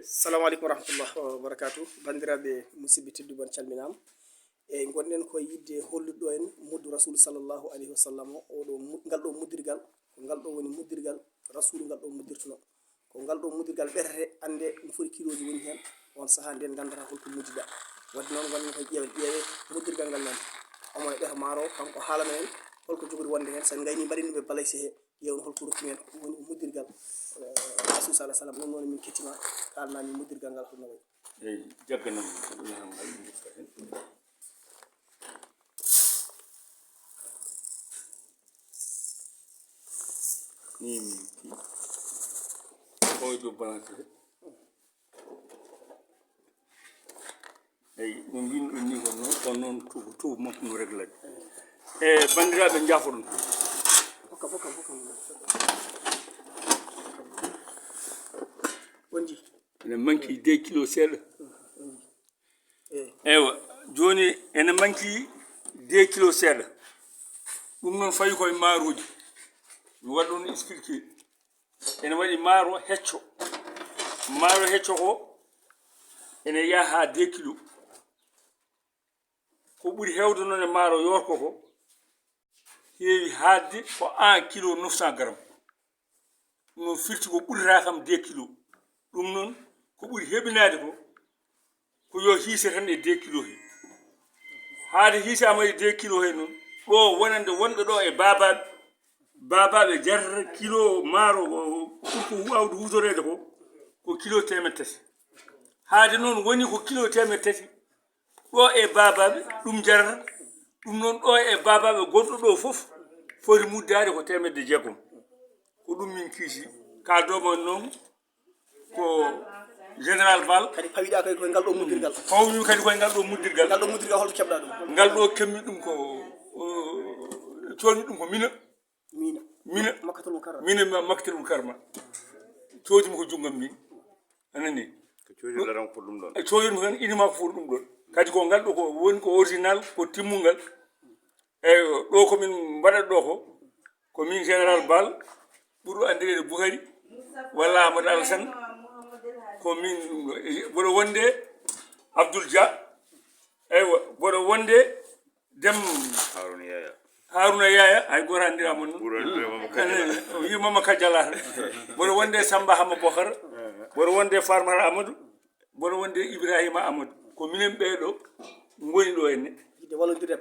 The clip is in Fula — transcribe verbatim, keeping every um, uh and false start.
Assalamu aleykum wa rahmatullahi wa barakatuh. Banndiraaɓe musidɓe tedduɓe, on calminaama. E ngonɗen ko yiɗde hollude ɗo en muddu Rasul sallallahu alayhi wa sallam, oɗo mu-, ngal ɗo muddirgal, ko ngal ɗo woni muddirgal Rasul ngal ɗo muddirtuno. Ko ngal ɗo muddirgal ɓerete, annde ɗum foti kilooji woni heen, on sahaa nden nganndata holko muddida. Wadde noon ngonɗen ko ƴeewen, ƴeewe muddirgal ngal noon. Omo e ɓeto maaro, kanko haalana en holko jogori wonde heen, so en ngayni mbaɗen ɗum e balayse he, ƴeewen holko rokki men, ɗum woni ko muddirgal, eh, Rasul sallallahu alayhi wa sallam. Ɗum noon min kettima, kaalnami muddirgal ngal holno wayi. Eyi, jagganam ngal ɗum rokka en. Ni min ti. Ko do balance. Eyi, no mbinɗon ni ko noon, ko noon to, to makko no reglade. E banndiraaɓe, njaafoɗon. Hokka, hokka, hokka. Wonji. Ene manki deux kilos seeɗa. Eyi. Eywa, jooni ene manki deux kilos seeɗa. Ɗum noon fawi koye maaroji. Mi waɗa ɗum expliqué. Ene waɗi maaro hecco. Maaro hecco ko ene yaha haa deux kilos. Ko ɓuri heewde noon e maaro yoorko ko heewi haatde ko un kilo neuf cents grammes. Ɗum noon firti ko ɓurata kam deux kilos. Ɗum noon ko ɓuri heɓinaade ko, ko yo hiise tan e deux kilos he. Haade hiisaama e deux kilos he noon, ɗo wonande wonɓe ɗo e baabaaɓe, baabaaɓe jarata kilo maaro o, pour ko waawde huutoreede ko, ko kilo teemeɗɗe tati. Haade noon woni ko kilo teemeɗɗe tati, ɗo e baabaaɓe ɗum jarata. Ɗum noon ɗo e baabaaɓe gonɗo ɗo fof foti muddaade ko teemedde jeegom. Ko ɗum min kiisi. Ka dooma noon ko Général Bal. Kadi pawiɗa kadi koye ngal ɗo muddirgal. Pawmi kadi koye ngal ɗo muddirgal. Ngal ɗo muddirgal holto keɓɗa ɗum? Ngal ɗo kemmi ɗum ko, o, coñmi ɗum ko mina. Mina. Mina. Makkatul Mukarrama. Mina ma-, Makkatul Mukarrama. Coodimi ko junngam min. A nani? Ko coodorɗaa tan ko foti ɗum ɗon. E coodormi tan, ini ma ko foti ɗum ɗon. Kadi ko ngal ɗo ko woni ko original, ko timmungal. Eyyo, ɗo ko min mbaɗata ɗo ko, ko min Général Bal, ɓurɗo anndireede Bukari, walla Amadou Alassane, ko min ɗum ɗo. Mboɗo wonde Abdoul Dia, eywa, mboɗo wonde Dem Haruna Yaya. Haruna Yaya, hay gooto anndiraama noon. Ɓurɗo anndiraama Mama Kajala. Ene, o wiyi Mama Kajala tan. Mboɗo wonde Samba Hama Bokar, mboɗo wonde Farmata Amadou, mboɗo wonde Ibrahima Amadou. Ko minen ɓee ɗo ngoni ɗo henne. Yiɗde wallondirde